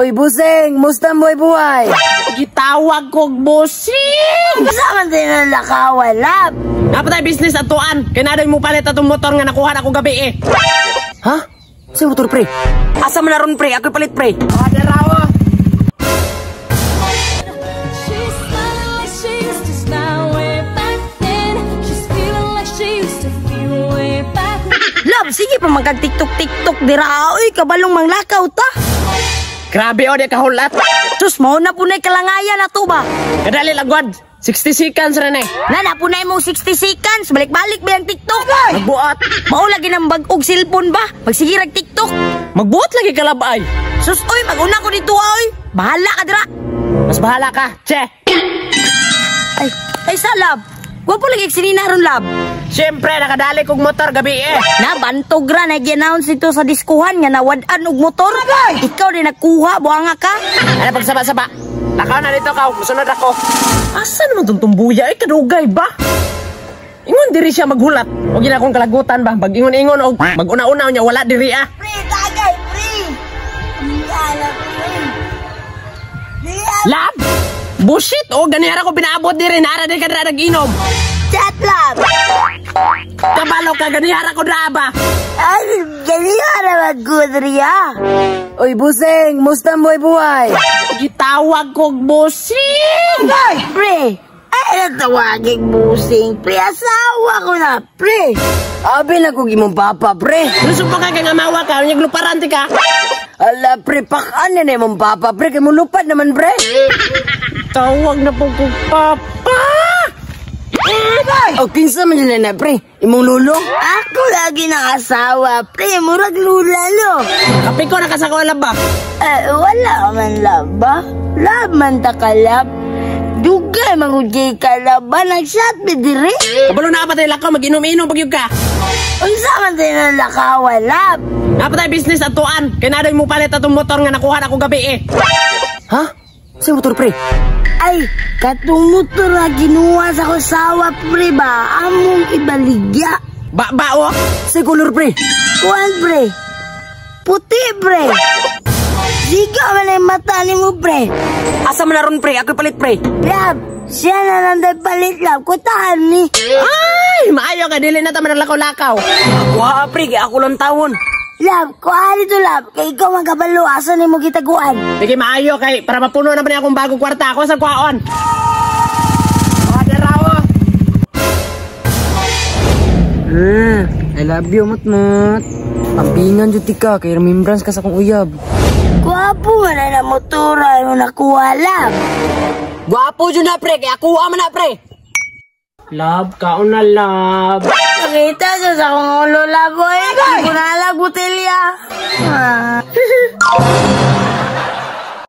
Oy, buseng, musta ang buhay-buhay? Gitawag kog busing! Sa man din ang lakawan, love. Naa pa tay business atuan. Kay naa mo palit atong motor nga nakuha na ko gabi eh. Ha? Sa motor, pre? Asa man na ron, pre? Ako'y palit, pre. Oh, daraw. She's smiling like she used to smile way back then. She's feeling like she used to feel way back when. Love, sige pa magkag TikTok TikTok dira oy, kabalong manglakaw ta. Grabe o, di ka hulat. Sus, mao na po na'y kalangayan na to ba? Kadali lagwad. 60 seconds ra na eh. Na na po na mo 60 seconds, balik-balik ba yung TikTok? Magbuot. Mao lagi ng bag-og cellphone ba? Magsigirag TikTok. Magbuot lagi kalabay. Sus, oy, mag-una ko dito oy. Bahala ka dira. Mas bahala ka. Che. Ay, ay sa love. Gwapo lagi sinina ron, love. Siyempre, nakadali kog motor gabi eh. Na bantog ra na gi-announce ito sa diskuhan nga nawad-an og motor. Ikaw din nagkuha, buanga ka. Ano pagsaba-saba? Lakaw na dito ka, musunod ako. Asa naman tong tumbuya? Ay, kadugay ba? Ingon diri siya maghulat. Huwag na akong kalagutan ba? Pag ingon-ingon o mag-una-una niya, wala diri ah. Pre, tagay, pre. Ala, pre. Lab! Bullshit! O, ganihara ko pinaabot diri. Nara din ka dira nag-inom. Chat, love. Kabalo ka, ganihara ko dra ba? Ay, ganihan na magkudriya. Oy, buseng, musta ang buhay-buhay? Gitawag kog busing! Pre, ay, natawaging busing, pre. Asawa ko na, pre. Abi na kog imong papa, pre. Gusto pa ka nga mawa ka, unyag luparante ka. Ala, pre, pakaan na na imong papa, pre. Kay mulupad naman, pre. Tawag na po kog papa! O, kinsa man yun na, pre? Imong lulo? Ako lagi ng asawa, pre. Murag lula, no? Kape ko nakasakawala ba? Eh, wala man love ba? Love man ta ka, love. Dugay mangujay ka, love ba? Nag-shot mi diri. Kabalo na pa tayo lakaw, mag-inom-inom pag yun ka. Unsa man din ang lakawan, love? Naa pa tay business atuan. Kay naa mo palit atong motor nga nakuha na ko gabi eh. Ha? Sa motor, pre? Ay, katong motor na ginuha sa kusawa, pre ba? Among ibaligya. Ba ba oh. Sa color, pre? Kuan, pre. Puti, pre. Siga man ang mata ni mo, pre. Asa man na ron, pre? Ako'y palit, pre. Love, siya na nanday palit, love. Kutahan ni. Ay, maayo ka dili na ta man lakaw-lakaw. Kuha, pre. Kay ako lang tawon. Love, kuha nito, love. Kay ikaw ang kabalo, asa ni mo gitaguan? Sige, maayo kay para mapuno naman akong bagong kwarta ako sa kuhaon. Oh, daraw. I love you, matmat. Ampingan jud ka kay remembrance ka sa akong uyab. Gwapo man na motora mo nakuha, love. Gwapo jud na, pre, kay ako man na, pre. Love, kaon na love. Nakita siya sa akong ulo, love, boy. Hindi ko na alam, botelya. Ah.